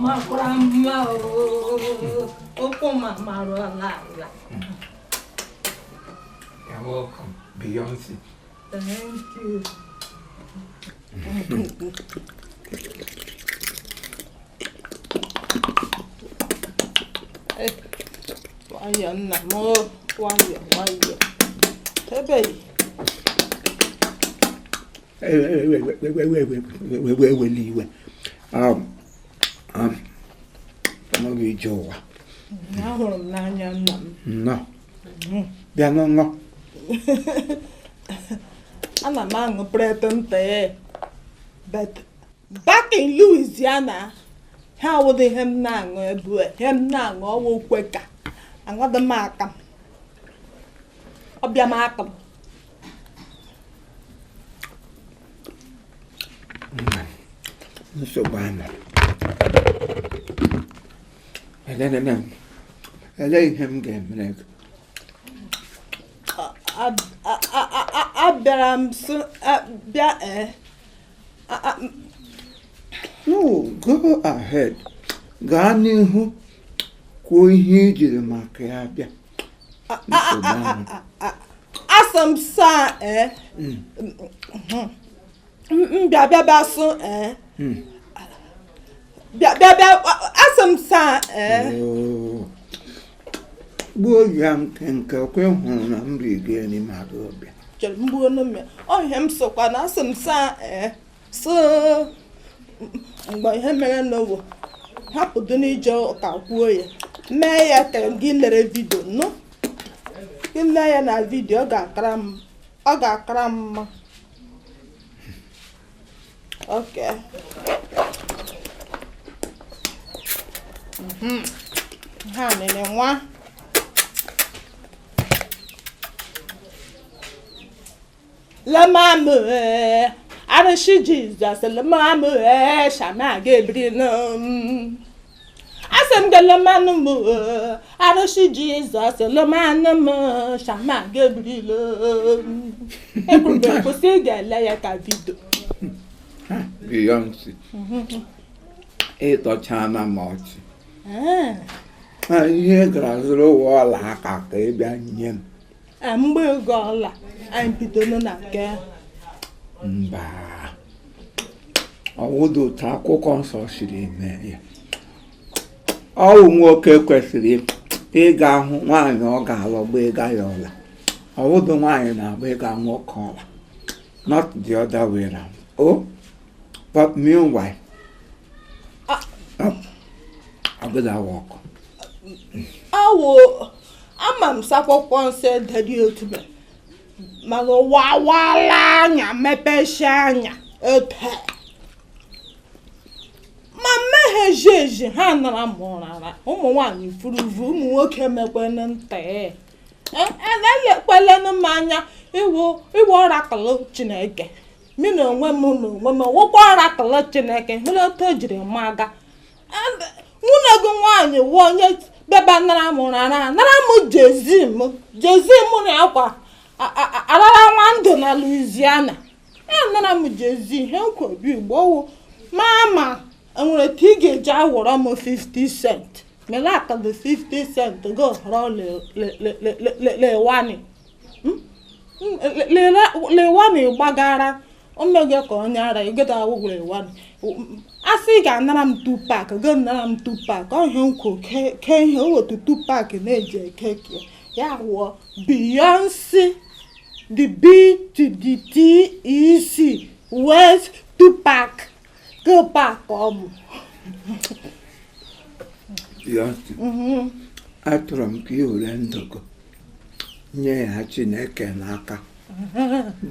Makwara mma oo. Ụkwụ ma marụọla ala. You're welcome, Beyonce. Thank you. Eh, nwayọọ nna m o, nwayọọ nwayọọ. Ebeghị. Ewela iwe. N'oge ije ụwa. Ahụrụ m n'anya nna m. Nnọọ. Bịa ṅụṅụ. Ana m aṅụ Piriton tea. But back in Louisiana, ha awụdị ihe m na-aṅụ ebu ihe m na-aṅụ ọwụ Quaker. Aṅụdị m aka m. Ọbịa m aka m. Nsogbu anọ. Elelele ele ihe m ga-emere gị? Abịara m sị bịa ee. No, go ahead. Gaa n'ihu kwuo ihe i jiri maka ya bịa. Nsogbu anọ. Asị m saa ee. M bịa bịa bịa sụ ee. Bịa bịa bịa asị m saa ee. Oo. Gbuo ya nkenke kwe hụrụ na m rigo n'ime ọbịa. Chere m gbuo n'ụmụ ya. Ọ ihe m sokwa na asị m saa ee. Sụ mgbe ihe mere n'ụwa hapụdo n'ije ụka kwuo ya mee ya ka gị lere vidio nụ gị lee ya na vidio ọ ga-akara m ọ ga-akara m mma. Okay. Ha nene nwa. Lemamu arụsị Jizọs lemamu shama ga-ebiri m. Asị m gị lemanụ m arụsị Jizọs lemanụ m shama ga-ebiri m. Ekwuru m ekwusị ị ga-ele ya ka vidio. Beyonce. Ịtọchana m ọchị. Ihe gara zụrụ ụwa ọla aka ka ị bịa nye m. Mgbe ego ọla anyị bidoro na nke Mba. Ọwụdụ otu akwụkwọ nsọ siri mee ya. Ọwụ nwoke kwesịrị ịga hụ nwaanyị ọ ga-alụ gba ịga ya ọla. Ọwụdụ nwaanyị na-agba ịga nwoke ọla. Not the other way round. Oh, but meanwhile, ọ gịda work. Awụ ama m sị akwụkwọ nsọ ederi otu mere mana ụwa awala anya mepesi anya ote ma mmehie ezi ezi ha nara m ụrara ụmụ nwaanyị furuvu ụmụ nwoke mekwene nta elekwelenu m anya iwu iwu ọrakụlụ Chineke mi na onwe m na onwe m wụkwa ọrakụlụ Chineke hụrụ otu o jiri maga nwunye gị nwaanyị wụ onye bịaba nara m ụrara nara m jezi m jezi m na akwa arara nwa ndụ na Louisiana ya nara m jezi ihe nkwobi igbo ma ma enwere ka ị ga-eji awọrọ m 50 cent mere akado 50 cent go họrọ lewani lewani gbagara omege ka onye ara ịgada awụ lewani asị ị ga-anara m 2 pack go nara m 2 pack ọhịa nkwo ke ihe o wetu 2 pack na-eji eke ke ya wụọ Beyonce the B to the T E C West Tupac go pack ọmụ. Beyonce. Achọrọ m ka ị were ndụ gị nye ya Chineke n'aka.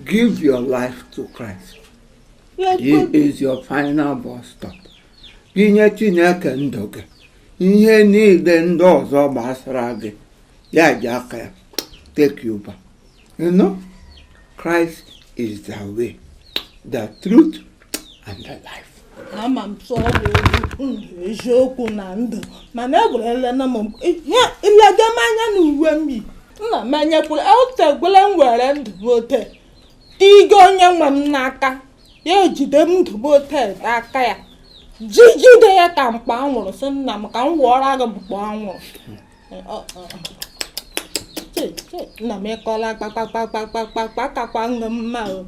Give your life to Christ. He is your final bus stop. Gị nye Chineke ndụ gị. Ihe niile ndị ọzọ gbasara gị ya ji aka ya take you back. You know, Christ is the way, the truth, and the life. Ama m sọ ọ bụ ndụ eziokwu na ndụ mana egwerela m ihe ilege m anya na uwe m yi nna m enyekwere otegwele m were ndụ m ote tigo onye nwe m n'aka ya ejide m ndụ m ote n'aka ya. Jigide ya ka mkpa anwụrụ sị nna m ka m wụọra gị mkpa anwụrụ. Nna m ịkọla kpakpakpakpakpakpa kakwa ṅụ mma o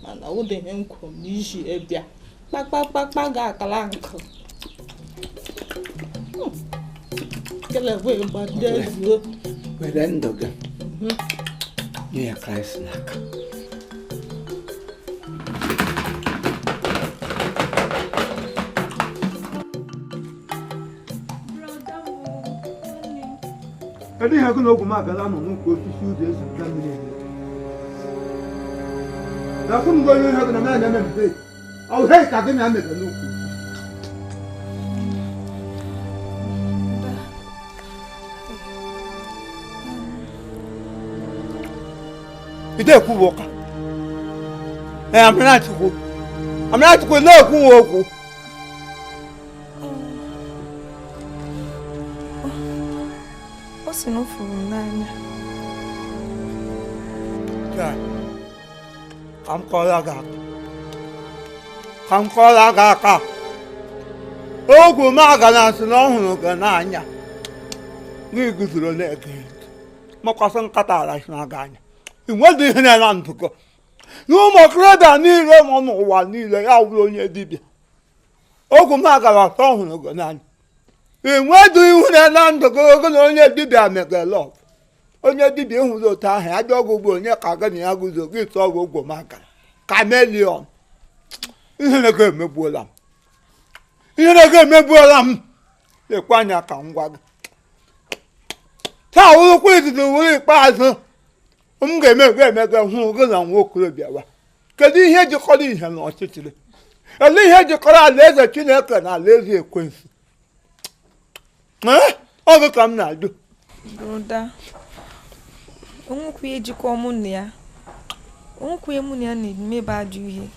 mana ọ dị ihe nkwu m n'isi ebịa kpakpakpakpa ga-akala nkụ were ndụ gị nye ya Kraịst n'aka. Kedu ihe gị na ogwu m agala nọ n'ukwu osisi ụzọ esi pụta mmiri eme? Na-afụ m gị onye ihe gị na m na-eme mbe ọ hei ka gị na emebe n'ukwu. Ide ekwu bụ ụka. Ee, Amarachukwu. Amarachukwu na-ekwu okwu. Ọ sị na ọ fụrụ m n'anya. Ka m kọọla gị aka. Ka m kọọla gị aka. Ogwu m agala sị na ọ hụrụ gị n'anya. Gị guzoro na-ege ntị. Makwasị nkata ala si na-aga anya. I nweghị ihe na-ela ndụkọ. N'ụmụ okorobịa niile nọ n'ụwa niile ya wụrụ onye dibịa. Ogwu m agala sị ọ hụrụ gị n'anya. Enweghị ihu na ndụ gị ogo na onye dibịa megere lọv. Onye dibịa ịhụrụ otu ahụ ya dị ọgwụ ugbo onye ka gị na ya guzo gị tụọ ọgwụ ogwo maka kamelion. Ihe na-ego emegbuola m. Ihe na-ego emegbuola m. Lekwa anya ka m gwa gị. Taa wụrụkwa izizi wụrụ ikpeazụ m ga-emege emege hụ gị na nwa okorobịa wa. Kedu ihe jikọrọ ihe na ọchịchịrị? Olee ihe jikọrọ alaeze Chineke na alaeze ekwensu? Ọ bụ ka m na-ajụ. Broda, onwekwa ihe jikọ mụ na ya. Onwekwa ihe mụ na ya na-emebe ajọ ihe.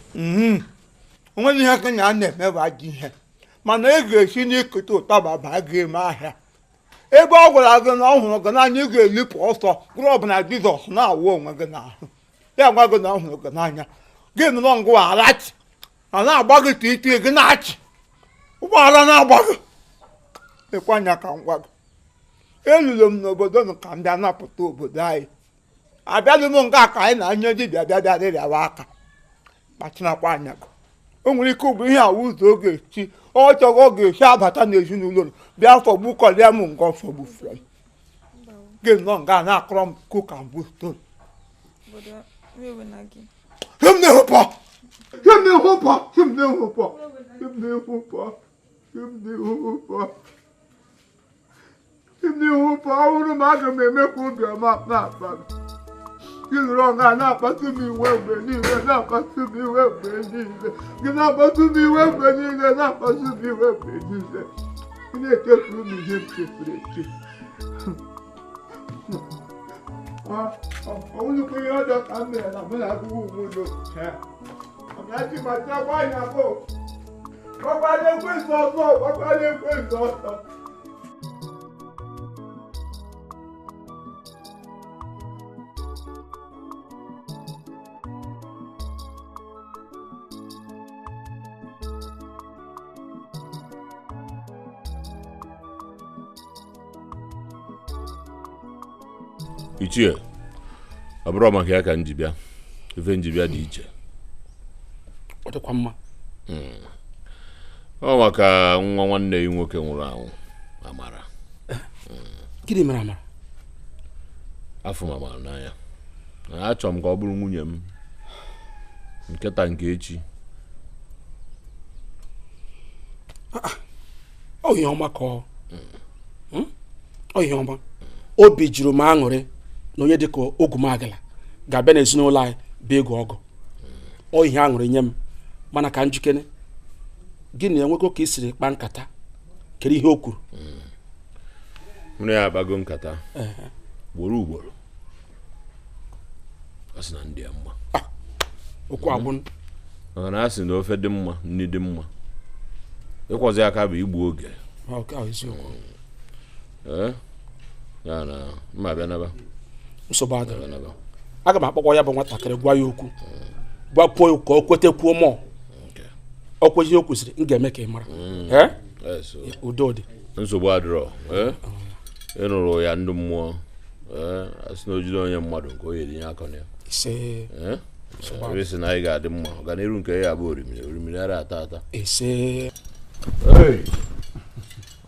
Onweghị ihe ka ya na-emebe ajọ ihe. Mana ị ga-esi n'ikute ụtaba baa gị eme ahịa. Ebe ọ gwara gị na ọ hụrụ gị n'anya ị ga-elipụ ọsọ gụrụ ọbụla Jizọs na-awụ onwe gị n'ahụ. Ya gwa gị na ọ hụrụ gị n'anya. Gị nọrọ ngwa alachi. A na-agba gị titi gị na-achị. Ụgbọala na-agba gị. Lekwa anya ka m gwa gị. Eluru m n'obodo m ka m bịa napụta obodo anyị. Abịaghị m nga ka anyị na anya dibịa bịa bịa rịrịawa aka. Kpachinakwa anya gị. O nwere ike bụ ihe awụ ụzọ ọ ga-esi ọ chọrọ ọ ga-esi abata n'ezinụlọ m bịa fọgbukọrịa m nga fọgbufere m. Gị nọ nga na-akọrọ m kuka mbụ stone. Him na-ehụpọ! Him na-ehụpọ! Him na-ehụpọ! Him na-ehụpọ! Him na-ehụpọ! N'ihu ọhụrụ m aga m eme ka obiọma na-akpa m. Gị nụrụ ọga na-akpasu m iwe mgbe niile na-akpasu m iwe mgbe niile. Gị na-akpasu m iwe mgbe niile na-akpasu m iwe mgbe niile. Ị na-echefuru m ihe m chefuru echefu. Ọ nnukwu ihe ọjọọ ka m mere na mụ na agụghị ụmụ ụlọ. Amarachi gbachiakwa anya bụ. Gbakwala ekwensu ọsọ gbakwala ekwensu ọsọ. Ichie, ọ bụrụ maka ya ka m ji bịa, ife njibịa dị iche. Ọ dịkwa mma. Ọ maka nwa nwanne ya nwoke nwụrụ anwụ, Amara. Gịnị mere Amara? Afọ m Amara n'anya. Achọrọ m ka ọ bụrụ nwunye m nketa nke echi. Ọ ihe ọma ka ọ. Ọ ihe ọma. Obi juru m aṅụrị na onye dịka Ogwumagala ga-abịa n'ezinụlọ anyị bịa ịgụ ọgụ. Ọ ihe aṅụrị nye m, mana ka njikere gị na enwego ka i siri kpaa nkata, kedu ihe o kwuru? Mụ na ya akpago nkata ugboro ugboro. Ọ sị na ndị ya mma. Okwu agwụ. Maka na a sị na ofe dị mma, nri dị mma. Ịkwọzi aka bụ igbu oge. Ya na mma bịa naba. Nsogbu adịrị. Aga m akpọkwa ya bụ nwatakịrị gwa ya okwu. Gwakwuo ya ka o kwete kwuo mọ. Ọkwa ihe o kwesịrị m ga-eme ka ị mara. Ee? Yes, o. Udo dị. Nsogbu adịrọ. Ee? Ị nụrụ ya ndị mmụọ. Ee, a sị na o jide onye mmadụ nke o yeri ihe aka na ya. Ise. Ee? Ebe sị na anyị ga-adị mma, ọganiru nke ya bụ orimiri, orimiri ara ata ata. Ise. Hey!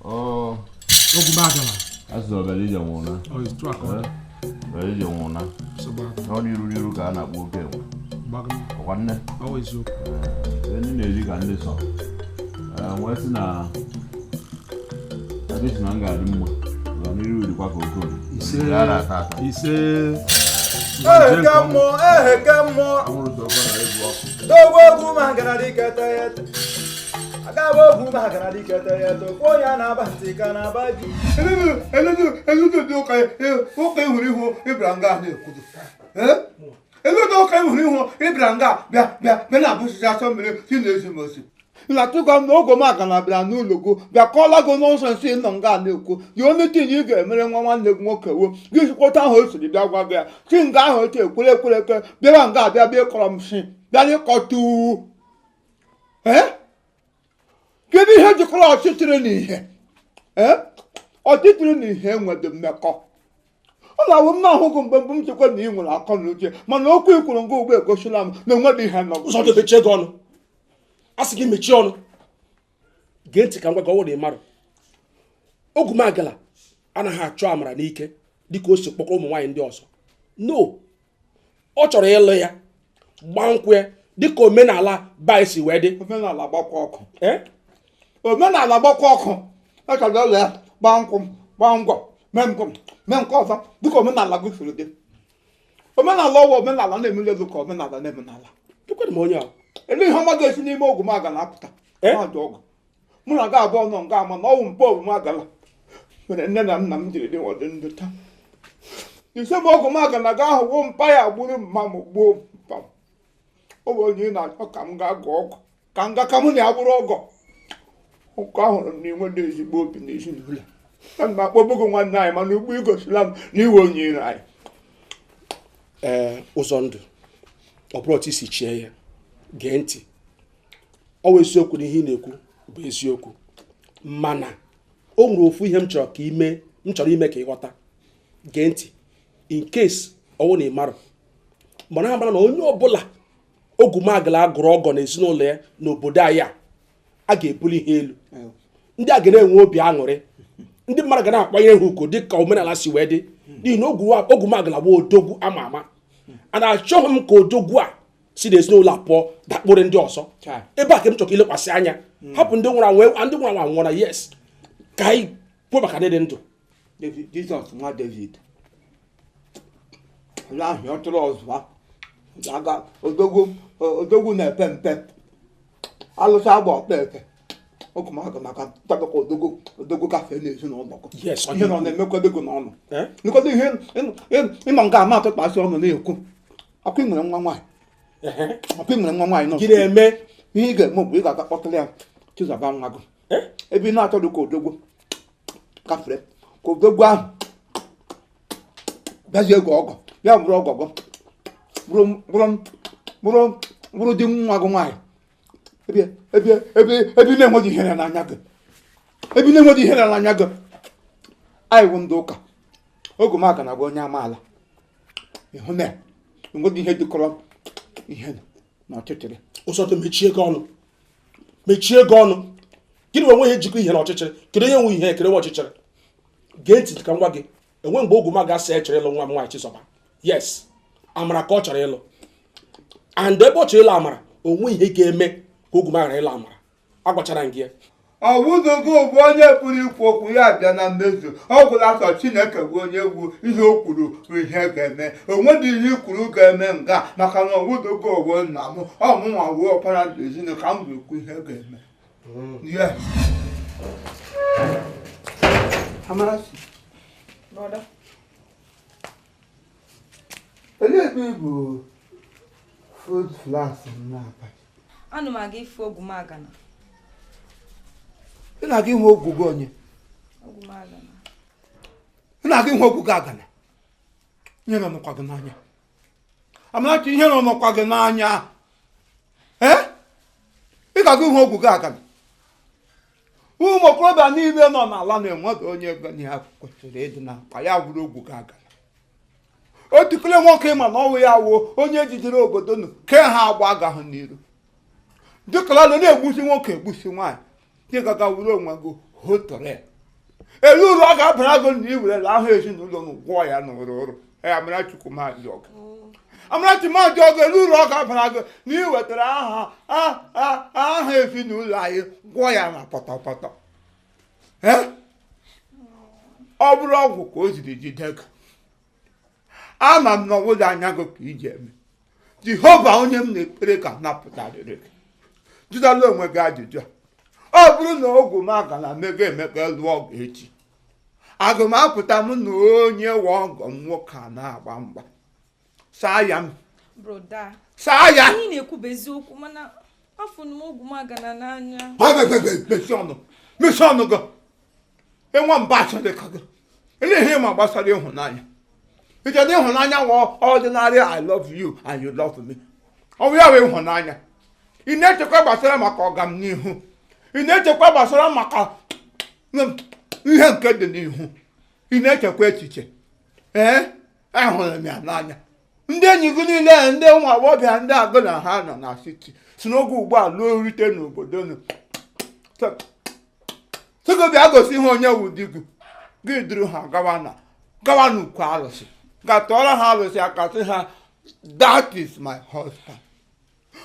Ọ, Ogwumagala. a sị na ọbịara ije nwụrụ na. Ọ etu a ka ọ dị. Ọbịara ije nwụrụ na. Nsogbu adịrọ. Ọ n'iru n'iru ka a na-akpọ oke enwe. Gbagam. Ọkwa nne. Ọ wụ eziokwu. Ihe ndị na-eri ka ndị sọ. Ee, wee sị na ebe sị na m ga-adị mma, ọganiru dịkwa ka oke oriri. Ise. Orimiri ara ata ata. Ise. Eheke mmụọ, eheke mmụọ. Dogbo ogwu ma gara dike teghete. Agaba ogwu ma gara dike teghete. Okwu onye na-aba ntị ka na-aba ji. Eledu dị ụka ụka ịhụrụ ihu ịbịara nga na-ekwudo. Eledu ụka ịhụrụ ihu ịbịara nga bịa bịa bịa na-abụsịsị asọ mmiri si na-ezi m ozi. Na-atụkọ m na Ogwumagala bịara n'ụlọ gị bịa kọọla gị nonsense ị nọ nga na-ekwu. The only thing ị ga-emere nwa nwanne gị nwoke wo gị sikwọta ahụ o siri bịa gwa gị ya si nga ahụ otu ekwere ekwere ekwe bịawa nga abịa bịa ịkọrọ m si bịa ịkọta ee kedu ihe jikọrọ ọchịchịrị na ihe ee ọchịchịrị na ihe enwedị mmekọ ọ na-awụ m na-ahụ gị mgbe mbụ m chekwa na ị nwere akọ na uche mana okwu i kwuru nga ugbu egosila m na enweghị ihe nọ Ụzọ dị, mechie gị ọnụ. A sị gị mechie ọnụ. Gee ntị ka m gwa gị, ọ wụrụ na ị marụ. Ogwumagala anaghị achọ amara n'ike dịka o si kpọkọrọ ụmụ nwaanyị ndị ọzọ. No, ọ chọrọ ịlụ ya, gbaa nkwụ ya dịka omenala be anyị si wee dị. Omenala gbakwa ọkụ. Eh? Omenala gbakwa ọkụ. Ọ chọrọ ịlụ ya, gbaa nkwụ, gbaa ngwọ, mee nkwụ, mee nke ọzọ dịka omenala gị siri dị. Omenala ọwa omenala na-emeli elu ka omenala na-eme n'ala. Ekwere m onye ahụ. Ele ihe ọma ga-esi n'ime Ogwumagala apụta. Eh? Na-ajụ ọgụ. Mụ na gị abụọ nọ nga ama na ọwụ mkpọ Ogwumagala mere nne na nna m jiri dị ọdị ndụ taa. Ise m Ogwumagala ga ahụ wụ mpa ya gburu mma m gbuo mpa m. Ọ bụ onye ị na-achọ ka m gaa gụọ ọgụ ka m gaa ka mụ na ya bụrụ ọgọ. Nke ahụrụ m na inwe dị ezigbo obi n'ezinụlọ. Ana m akpọbụ gị nwanne anyị mana ugbu igosila m na iwe onye iro anyị. Ee, ụzọ ndụ ọ bụrụ otu isi chie ya, gee ntị. Ọ wụ eziokwu na ihe ị na-ekwu bụ eziokwu, mana o nwere ofu ihe m chọrọ ka ime, m chọrọ ime ka ị ghọta. Gee ntị, in case ọ wụ na ị marọ, mana amara na onye ọbụla Ogwumagala gụrụ ọgọ n'ezinụlọ ya n'obodo anyị a ga-ebuli ha elu. Ndị a ga na-enwe obi aṅụrị, ndị mmadụ ga na-akwanyere ha ugwu dịka omenala si wee dị, n'ihi na Ogwumagala bụ odogwu ama ama. A na-achọghị m ka odogwu a si n'ezinụlọ a pụọ dakpụrụ ndị ọzọ. Ebe a ka m chọrọ ka ilekwasị anya. Hapụ ndị nwụrụ anwụ, ndị nwụrụ anwụ anwụọla, yes, ka anyị kwuo maka ndị dị ndụ. David, Jizọs nwa David onye ahụ ọ tụrụ ọzụwa aga odogwu odogwu na-epe mpe alụsị agba ọkpa efe Ogwumagala maka ntabakọ odogwu odogwu gafee n'ezinụlọ gị. Yes, ọ ihe dị nọ na-emekwado gị n'ọnụ. Eh? Nkwado ihe ịnọ nga ama atụkpasị ọnụ na-ekwu ọkụ ị nwere nwa nwaanyị. Ehe. Ọkụ ị nwere nwa nwaanyị nọ. Gị na-eme ihe ị ga-eme bụ ị ga-aga kpọtara ya Chizọba nwa gị. Eh? Ebe ị na-achọghị ka odogwu gafere ka odogwu ahụ bịazie gị ọgọ ya bụrụ ọgọ gị bụrụ bụrụ bụrụ bụrụ di nwa gị nwaanyị ebe ebe ebe ebe ị na-enweghị ihere n'anya gị ebe ị na-enweghị ihere n'anya gị. Anyị wụ ndị ụka Ogwumagala bụ onye amaala ịhụ na enweghị ihe dịkọrọ ihe na ọchịchịrị. Ụzọ dị, mechie gị ọnụ, mechie gị ọnụ. Gịnị bụ enweghị njikọ ihe na ọchịchịrị? Kedu onye nwe ihe, kedu nwe ọchịchịrị? Gee ntị ka m gwa gị, enwe mgbe Ogwumagala sị ya chọrọ ịlụ nwa m nwaanyị Chizọba. Yes, amara ka ọ chọrọ ịlụ, and ebe ọ chọrọ ịlụ amara, onwe ihe ga-eme ka Ogwumagala ịlụ amara. Agwachara m gị ya. Ọwụdogo bụ onye pụrụ ikwu okwu ya bịa na mmezu. Ọ gwụla sọ Chineke bụ onye wu ihe o kwuru bụ ihe ga-eme. O nweghị ihe i kwuru ga-eme nga maka na ọwụdogo bụ nna m ọmụnwa wuo ọkpara ezinụlọ ka m ga-ekwu ihe ga-eme. Yes. Amarachi. Brother. Olee ebe ị bụ food flask m na-abalị? Ana m aga ife Ogwumagala. Ị na-aga ịhụ ogwugwu onye? Ogwumagala. Ị na-aga ịhụ ogwugwu agana? Ihe nọ n'ụkwa gị n'anya. Amarachi, ihe nọ n'ụkwa gị n'anya. Ee? Ị gaga hụ ogwu gị agana. Ụmụ okorobịa niile nọ n'ala na-enweghị onye ego na ya kwesịrị ịdị na akpa ya gwuru ogwu gị agana. Otukele nwoke ma na ọnwụ ya wuo onye jidere obodo nụ ke ha agba agaghị n'iru. Dịkala na na-egbusi nwoke egbusi nwaanyị dị gaga wuru onwe gị hotore. Elu uru ọ ga-abara gị na iwerela ahụ ezinụlọ na gwọọ ya na ụrụ ụrụ. Amarachukwu maazị ọgụ. Amarachi maazị ọgụ elu uru ọ ga-abara gị na ị wetara aha ezinụlọ anyị gwọọ ya na pọtọpọtọ. Ọ bụrụ ọgwụ ka o ziri jide gị. Ama m na ọwụda anya gị ka iji eme. Jehova onye m na-ekpere ka napụtarịrị gị. Jụdala onwe gị ajụjụ a. Ọ bụrụ na ogwu m agala mega emega lụọ ọgụ echi. Aga m apụta m na onye nwe ọgọ m nwoke a na-agba mgba. Saa ya m. Broda. Saa ya. Ihe na-ekwu bụ eziokwu mana afụnụ m ogwu m agana n'anya. Mechie ọnụ. Mechie ọnụ gị. Enwe mba achọrọ ka gị. Ele ihe ma gbasara ịhụnanya. Iche na ịhụnanya wụ ordinary I love you and you love me. Ọ bụ ya wụ ịhụnanya. Ị na-echekwa gbasara maka ọganihu. Ị na-echekwa gbasara maka ihe nke dị n'ihu. Ị na-echekwa echiche. Ee, ahụrụ m ya n'anya. Ndị enyi gị niile ndị ụmụ agbọghọbịa ndị agụ na ha nọ na siti si n'oge ugbu a lụọ rute n'obodo nụ. Sịgị bịa gosi ihe onye wụ di gị. Gị duru ha gawa n'ukwu arụsị. Ga tụọrọ ha arụsị aka sị ha that is my husband.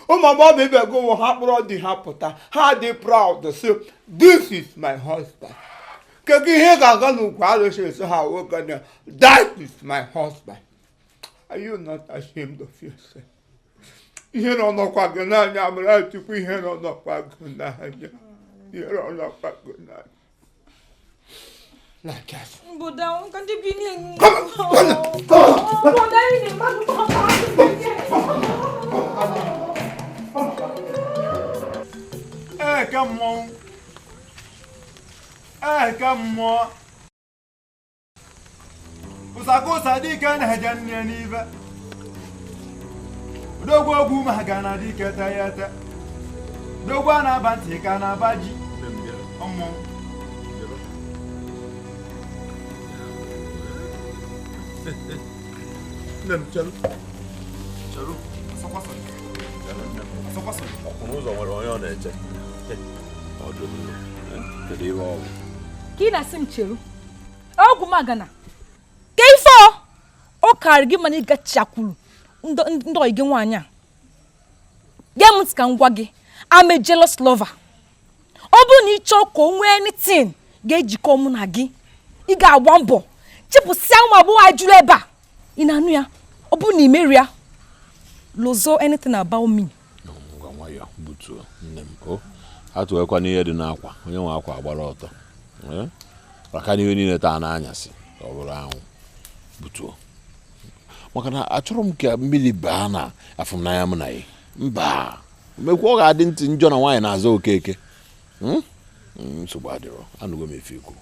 Ụmụ agbọghọbịa ibe gị wụ ha kpọrọ di ha pụta ha dị proud sị this is my husband. Kedu ihe ga-aga n'ukwu arụsị esi ha nwoke na that is my husband. Are you not ashamed of yourself? Ihe nọ n'ọkwa gị n'anya Amarachukwu ihe nọ n'ọkwa gị n'anya. Ihe nọ n'ọkwa gị n'anya. Like us. Broda, ka ndị bi n'enyi. Come on, come on. Broda, ị na-eme Eke mmọnwụ. Eke mmụọ. Ụsakụsa dike na-eje nne n'ibe. Odogwu ogwu ma ga na dike teghete. Odogwu a na-aba ntị ka na-aba ji. Mmọnwụ. Nne m chelụ. Chelụ. Ọkwụ n'ụzọ nwere onye ọ na-eche. Ọdụ m. Kedu ihe ọ bụ? Ka ị na-asị m chelụ. Ogwu m agana. Ka ife ọ karị gị mana ị gachakwuru ndị ọyị gị nwaanyị a. Gee m ntị ka m gwa gị, I'm a jealous lover. Ọ bụrụ na ị chọọ ka o nwee anything ga-ejikọ mụ na gị, ị ga-agba mbọ chịpụsịa ụmụ agbọghọ a juru ebe a. Ị na-anụ ya? Ọ bụrụ na ị merie ya, lụzo anything about me. Ngwa nwayọọ butuo nne m. O atụwekwa n'ihe dị n'akwa onye nwe akwa agbara ọtọ. Maka n'ihe niile taa n'anyasị ka ọ bụrụ anwụ butuo. Maka na achọrọ m ka mmiri baa na afụmnanya m na ya. Mba mekwa ọ ga-adị ntị njọ na nwaanyị na-azọ okeke. Nsogbu adịrọ anụgo m efe ikwu.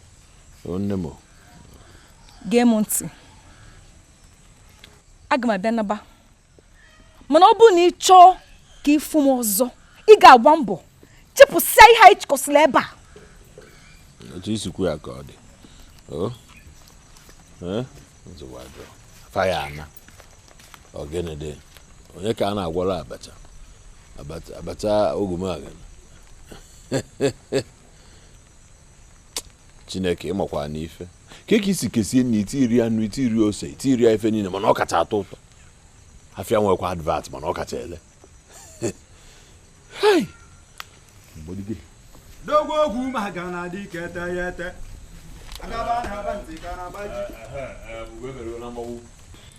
Nne m. Gee m ntị. Aga m abịa naba. Mana ọ bụrụ na ị chọọ ka ịfụ m ọzọ, ị ga-agba mbọ chịpụsịa ihe anyị chịkọsịrị ebe a. Otu isi kwu ya ka ọ dị. Nsogbu adịrọ. Faya ana. Ọ gịnị dị? Onye ka a na-agwọrọ abacha? Abacha ogwumagana. Chineke ịmakwa n'ife. Ka isi kesie na iti iri anụ, iti iri ose, iti iri ife niile mana ọ kacha atọ ụtọ. Afịa nwekwa advert mana ọ kacha ele. Hai! Dogwu ogwu ma ga na dike teghete. Agaba na-aba ntị ka na-aba ji.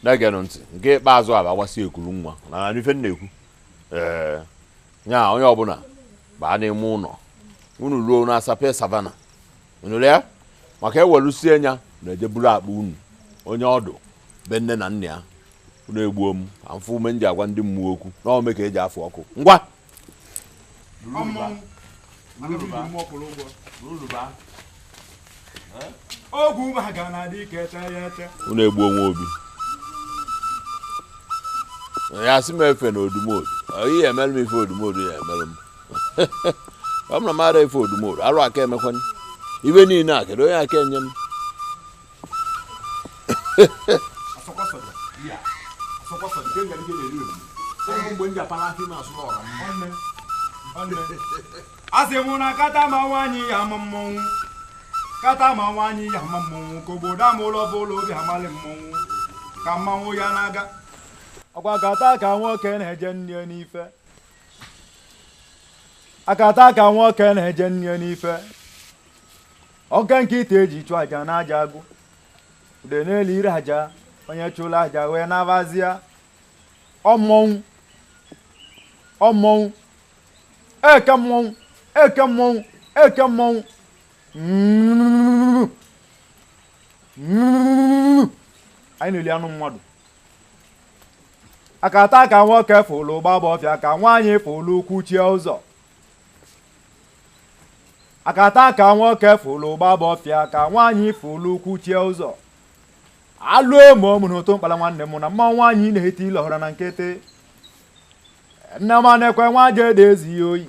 Na-egenụ ntị nke ikpeazụ a bụ agbasi ekuru nwa na ife m na-ekwu. Ee, nya onye ọbụla baa n'ime ụlọ unu ruo na asape savana unu lee maka ewelusie nya na-eje buru akpa unu onye ọdụ be nne na nna ya unu egbuo m amfụ ume m ji agwa ndị mmụọ okwu na ome ka eji afụ ọkụ ngwa. Unu egbuo nwa obi ya sị m efe na odumodu ihe emelụ m ife odumodu ya emelụ m. Ọ bụ na mara efe odumodu arụ aka emekwanụ ibe niile a, kedu onye aka enye m? Asị mụ na kata ma nwaanyị ya ama mmọnwụ, kata ma nwaanyị ya ama mmọnwụ, ka obodo amụlọ bụlụ obi amalị mmọnwụ, ka mmanwụ ya na-aga. Ọkwa kata ka nwoke na-eje nne n'ife, akata ka nwoke na-eje nne n'ife, oke nkịta eji chụ aja na aja agụ, ude n'elu ire aja, onye chụrụ aja wee nabazia. Ọmmọnwụ, ọmmọnwụ, eke mmọnwụ, eke mmọnwụ, eke mmọnwụ. Anyị na-eli anụ mmadụ. Akata ka nwoke fụlụ gbaba ọfịa, ka nwaanyị fụlụ kwuchie ụzọ. Akata ka nwoke fụlụ gbaba ọfịa, ka nwaanyị fụlụ kwuchie ụzọ. Alụ ma ọ mụrụ ụtụ mkpara nwanne m na mma nwaanyị na-eti ile ọhụrụ na nkịtị. Nne m anekwe nwa jede ezi oyi,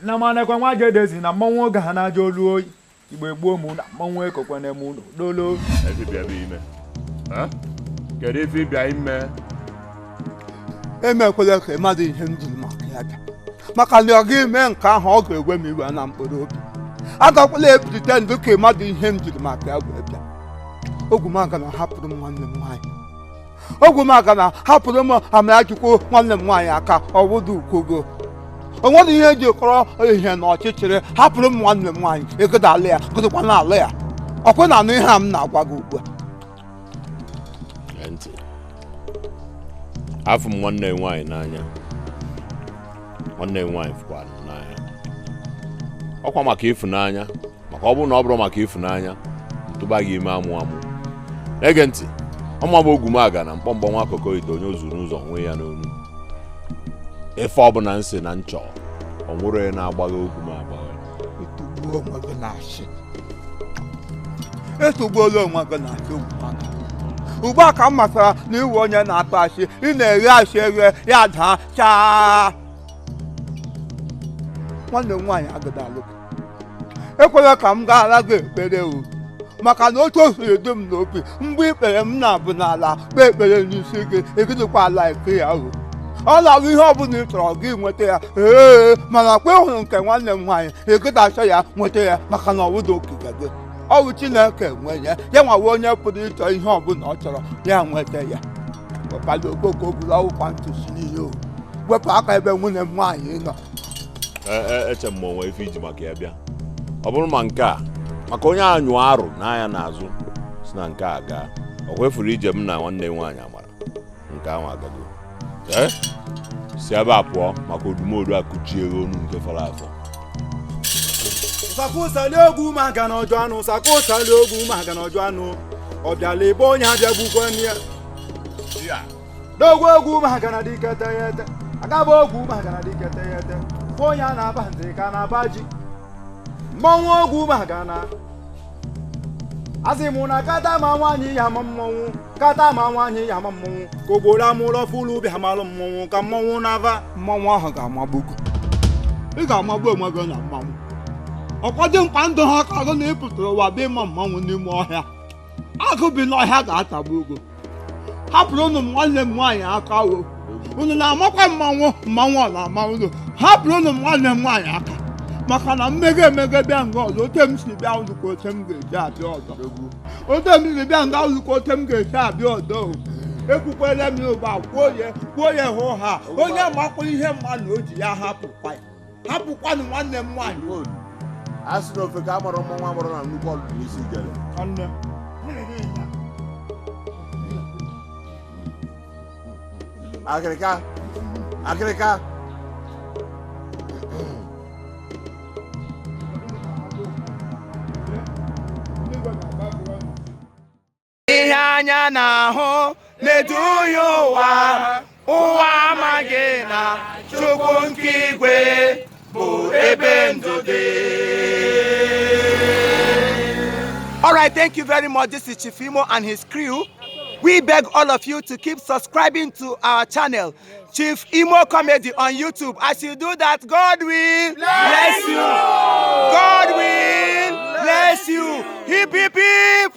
nne m anekwe nwa jede ezi na mmọnwụ oge ha na-aja olu oyi. Igbe gbuo mụ na mmọnwụ ekokwene mụ n'odolo. Kedu ife ịbịa ime? Emekwela ka mmadụ ihe m jiri maka ya bịa, maka na ọ ga-eme nke ahụ ọ ga-egwe m iwe na mkpụrụ obi. Agakwala epụlite ndụ ka mmadụ ihe m jiri maka ya wee bịa. Ogwumagana hapụrụ m nwanne m nwaanyị, Ogwumagana hapụrụ m Amarachukwu nwanne m nwaanyị aka ọwụdụ ukwogo. O nwere ihe eji kọrọ ihe na ọchịchịrị, hapụrụ m nwanne m nwaanyị, egodala ya godokwa n'ala ya. Ọkwe na anụ ihe a m na-agwa gị ugbu a. Afụ m nwanne nwaanyị n'anya, nwanne nwaanyị fụkwara m n'anya. Ọkwa maka ịfụnanya, maka ọ bụrụ na ọ bụrụ maka ịfụnanya ntụba gị ime amụ amụ. Ege ntị, ọma bụ Ogwumagana mkpọmkpọ nwa kokoite onye ozuru n'ụzọ nwee ya n'onu. Ife ọbụla nsị na nchọ ọ nwụrụ ya na-agbagha ogwu m agbagha. Etugbuo onwe gị na-asị, etugbuola onwe gị na-asị Ogwumagana. Ugbu a ka m matara na iwe onye na-atụ asị, ị na-eghe asị eghe ya daa chaa. Nwanne m nwaanyị agada alụ gị, ekwela ka m gaara gị ekpere o, maka na otu o siri dị m n'obi mgbe ikpere m na-abụ n'ala kpee ekpere n'isi gị, egidekwa ala eke ya o. Ọ na-abụ ihe ọbụla ị chọrọ gị nweta ya, ee, mana kwe hụrụ nke nwanne m nwaanyị egodacha ya nweta ya, maka na ọwụda okike gị. Ọ bụ Chineke nwe ya, ya nwawe onye pụrụ ịchọ ihe ọbụla ọ chọrọ ya nweta ya. Ọkpala okoko bụrụ ọwụkwa ntụsi n'ihe o, wepụ aka ebe nwunye m nwaanyị nọ. Eche m onwe ife iji maka ya bịa. Ọ bụrụ ma nke a maka onye anyụ arụ n'anya n'azụ si na nke a gaa, ọ kwefuru ije m na nwanne nwaanyị amara nke ahụ agago. Si ebe a pụọ maka odumodu akụchie onu nke fọrọ afọ. Sakụsali Ogwumagana ọjọ anụ, sakụsali Ogwumagana ọjọ anụ, ọ bịala ebe onye abịa gbukwana ya. Dogwu Ogwumagana dike teghete, agaba Ogwumagana dike teghete, fụ onye a na-aba ntị ka na-aba ji. Mmọnwụ Ogwumagana asị mụ na kata ma nwaanyị ya ama mmọnwụ, kata ma nwaanyị ya ama mmọnwụ, ka obodo amụlọ fụlụ ubi amalụ mmọnwụ, ka mmọnwụ na-ava. Mmọnwụ ahụ ga-amagbu gị, ị ga-amagbu onwe gị na mmanwụ. Ọkwado mkpa ndụ ha ka agụ na ịpụtara ụwa bụ ịma mmanwụ n'ime ọhịa. Agụ bi n'ọhịa ga-atagbu gị. Hapụrụ unu nwanne m nwaanyị aka o, unu na-amakwa mmanwụ, mmanwụ ọ na-ama unu. Hapụrụ unu nwanne m nwaanyị aka, maka na mmega emega bịa nga ọzọ, ote m si bịa unu ka ote m ga-eji abịa ọzọ. Ote m si bịa nga unu ka ote m ga-eji abịa ọzọ o. Ekwukwela m ụba, kwuo ya hụ ha onye makwa ihe mmadụ o ji ya hapụkwa ya. Hapụkwanụ nwanne m nwaanyị. A sị na ofe ka amara mmọnwụ amara na nnukwu ọlụ n'isi ijele. Akịrịka, akịrịka. Ihe anya na-ahụ na-eduhie ụwa, ụwa amaghị na Chukwu nke igwe bụ ebe ndụ dị. All right, thank you very much. This is Chief Imo and his crew. We beg all of you to keep subscribing to our channel, Chief Imo Comedy on YouTube. As you do that, God will bless you. God will bless you. Hip, hip, hip.